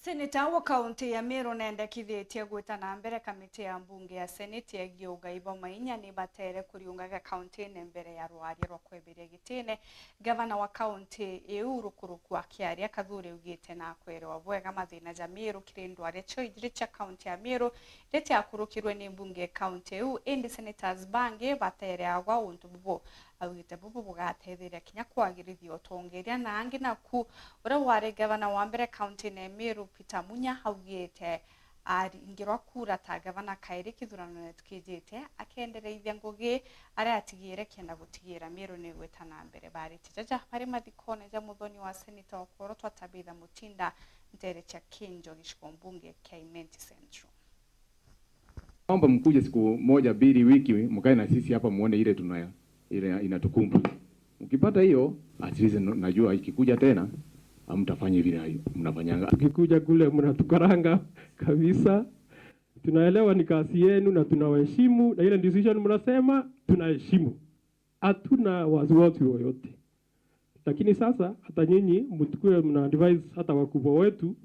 Seneta wa kaunti ya Meru nendekithitie gwita na mbere kamiti ya mbunge ya seneti yegie ugai bwa mainya ni batere kuriungaga kaunti-ini mbere ya rwaria rwa kweberia gitine. Gavana wa kaunti iu Rukuruku akiaria Kathuri ugite na kwerewa bwega mathina ja Meru kiri ndwaria choijire cha kaunti ya Meru rete akurukirwe ni mbunge kaunti iu, indi senators bangi batere agwa untu bubu augite bubu bugatetheria kinya kwagirithia utongeria na angi naku uria wari gavana wa mbere kaunti ne Meru Peter Munya augite aringirwa kura ta gavana kairi kithurano tukijite akendereithia ngugi aria atigire kenda gutigira Meru ni gwita na mbere bari jaja bari mathikone ja muthoni wa senator okorotwa Tabitha Mutinda ntere cha Kinjo giciko mbunge kia Imenti Central. Naomba mkuje siku moja mbili wiki mkae na sisi hapa muone ile tuna ile inatukumba. Mkipata hiyo at least najua ikikuja tena hamtafanya vile mnafanyanga. Tukikuja kule mnatukaranga kabisa. Tunaelewa ni kazi yenu na tunawaheshimu, na ile decision mnasema tunaheshimu. Hatuna wasiwasi yoyote. Lakini sasa hata nyinyi mtukue mna advise hata wakubwa wetu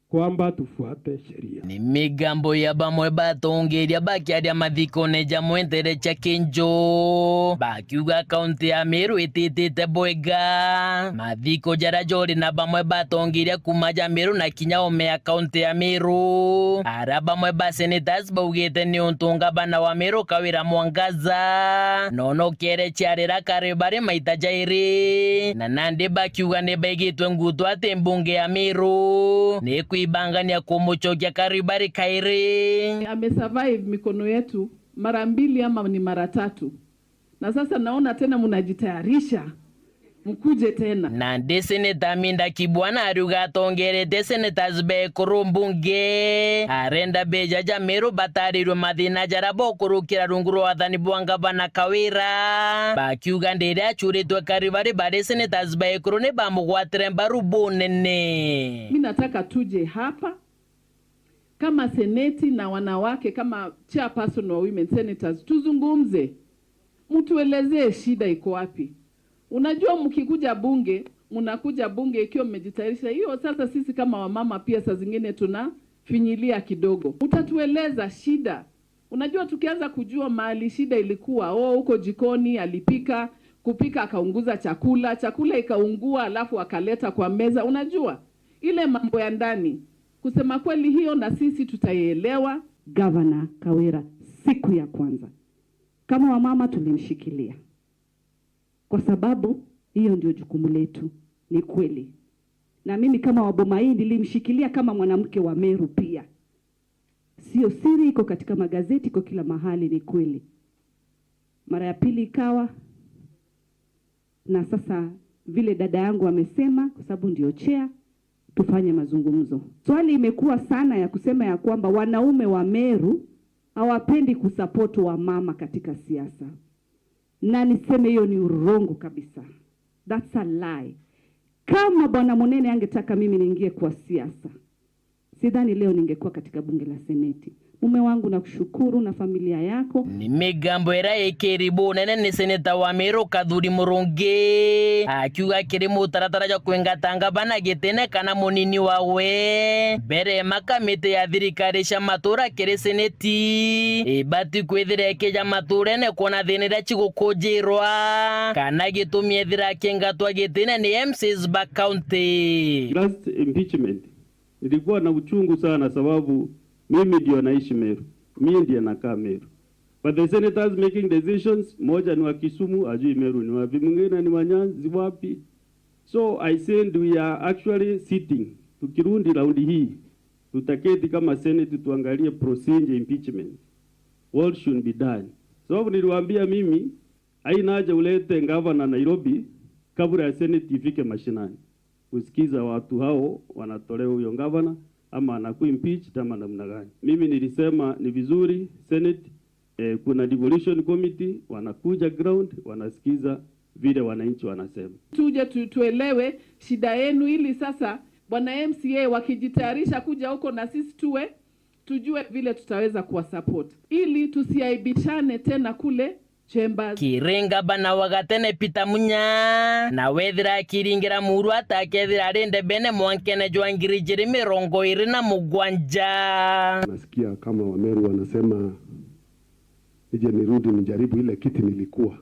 kwamba tufuate sheria. Ni migambo ya bamwe batongeria bakiaria mathikone ja mwentere cha Kinjo bakiuga kaunti ya Meru ititite bwega mathiko jara jori na bamwe batongeria kuma ja Meru na kinya ome ya kaunti ya Meru ara bamwe ba senators baugite ni untu ngabana wa Meru Kawira Mwangaza nono kere chiarira kare bare maita jairi na nandi bakiuga ni baigitwe ngutu ati mbunge ya Meru ni kuibangania kumuchokia karibari kairi. Amesurvive mikono yetu mara mbili ama ni mara tatu, na sasa naona tena mnajitayarisha mkuje tena. Nandi seneta Minda Kibwana ariuga atongerete senators bekuru mbunge arenda beja ja Meru batarirwe mathina jara bokurukira rungu rwa wathani bwa ngavana Kawira bakiuga ndiri achuritwe karibari bari senators bekuru ni bamugwatire mbaru bunene. Mimi nataka tuje hapa kama seneti na wanawake kama chairperson wa women senators tuzungumze, mtuelezee shida iko wapi. Unajua mkikuja bunge, mnakuja bunge ikiwa mmejitayarisha. Hiyo sasa sisi kama wamama pia saa zingine tunafinyilia kidogo. Utatueleza shida. Unajua tukianza kujua mahali shida ilikuwa, oh, huko jikoni alipika, kupika akaunguza chakula, chakula ikaungua alafu akaleta kwa meza. Unajua ile mambo ya ndani. Kusema kweli hiyo na sisi tutaielewa. Governor Kawira siku ya kwanza kama wamama tulimshikilia, kwa sababu hiyo ndio jukumu letu, ni kweli. Na mimi kama wa hii nilimshikilia kama mwanamke wa Meru pia. Sio siri, iko katika magazeti, iko kila mahali, ni kweli. Mara ya pili ikawa, na sasa vile dada yangu amesema, kwa sababu ndio chair, tufanye mazungumzo. Swali imekuwa sana ya kusema ya kwamba wanaume wa Meru hawapendi kusupport wamama katika siasa. Na niseme hiyo ni urongo kabisa. That's a lie. Kama Bwana Munene angetaka mimi niingie kwa siasa, sidhani leo ningekuwa katika bunge la seneti. Mume wangu nakushukuru na familia yako. Ni migambo era ikiribu nene ni seneta wa Meru Kathuri Murungi akiuga kiri mutaratara ja kwingatanga bana gitene kana munini wawe mbere makamiti ya thirikari cia matura kiri seneti ibati kwithira ikija maturene kuona thina iria cigukunjirwa kana gitumi ethira kingatwa gitene ni MCs ba county. Last impeachment nilikuwa na uchungu sana sababu mimi ndio naishi Meru, mimi ndiye nakaa Meru. But the senators making decisions, moja ni wa Kisumu, ajui Meru ni wapi, mwingine ni wa Nyanza wapi. So I said we are actually sitting, tukirundi raundi hii, tutaketi kama senate tuangalie procedure impeachment. What should be done? Sababu niliwaambia mimi, haina haja ulete governor Nairobi kabla ya senate ifike mashinani. Kusikiza watu hao wanatolewa huyo governor ama anaku impeach ama namna gani. Mimi nilisema ni vizuri Senate, kuna devolution committee wanakuja ground wanasikiza vile wananchi wanasema. Tuje tuelewe shida yenu ili sasa bwana MCA wakijitayarisha kuja huko na sisi tuwe tujue vile tutaweza kuwa support ili tusiaibishane tena kule chambers. Kiringa bana wagatene Peter Munya na wethira akiringira muru atakethira ari ndebene mwankene jwa 2027. Nasikia kama Wameru wanasema nije nirudi nijaribu ile kiti nilikuwa.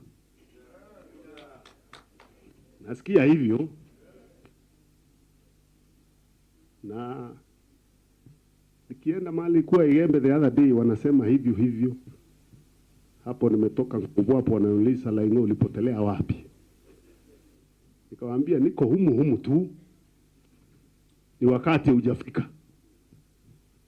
Nasikia hivyo na nikienda mahali kuwa Igembe the other day wanasema hivyo hivyo. Hapo nimetoka Nguvwa, hapo wananiuliza Laing'o ulipotelea wapi? Nikawaambia niko humu humu tu, ni wakati hujafika.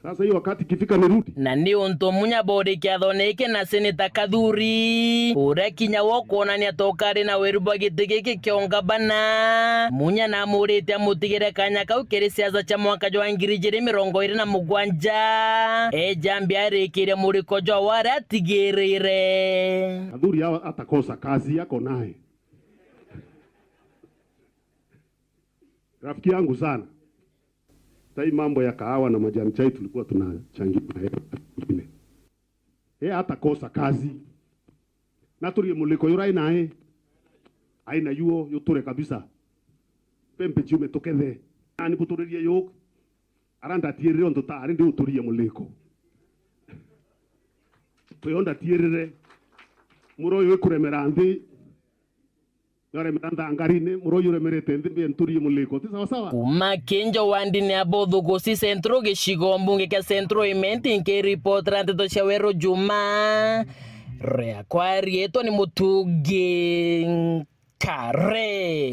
Sasa hiyo wakati ikifika nirudi. Na ni untu Munya bori kiathoneke na seneta Kathuri uria kinya wokuonania tokari na wiru bwa giti giki kia ungabana. Munya na amurite amutigire kanya kau kiri siasa cha mwaka jwa 2027 ejambi arikirie muriko jwa waria atigirire. Kathuri hawa atakosa kazi yako naye. Rafiki yangu sana. Sasa hii mambo ya kahawa na majani chai tulikuwa tunachangia na yeye mwingine. Yeye hatakosa kazi. Na turie muliko yurai naye. Aina yuo yuture kabisa. Pempe chiume tokethe. Ani kuturirie yuk. Aranda tierire onto ta ari ndi uturie muliko. Toyonda tierire. Muro ywe kuremera nthi. Yoremera ndangarine muro yuremerete nthi mbie nturie muliko. Ti sawa sawa. Kuma kinjo wandini abothu guci Central gicigo mbunge kia Central imenti nkiripotera nteto cia Weru Juma riakwa rietwo ni Mutungi Kare.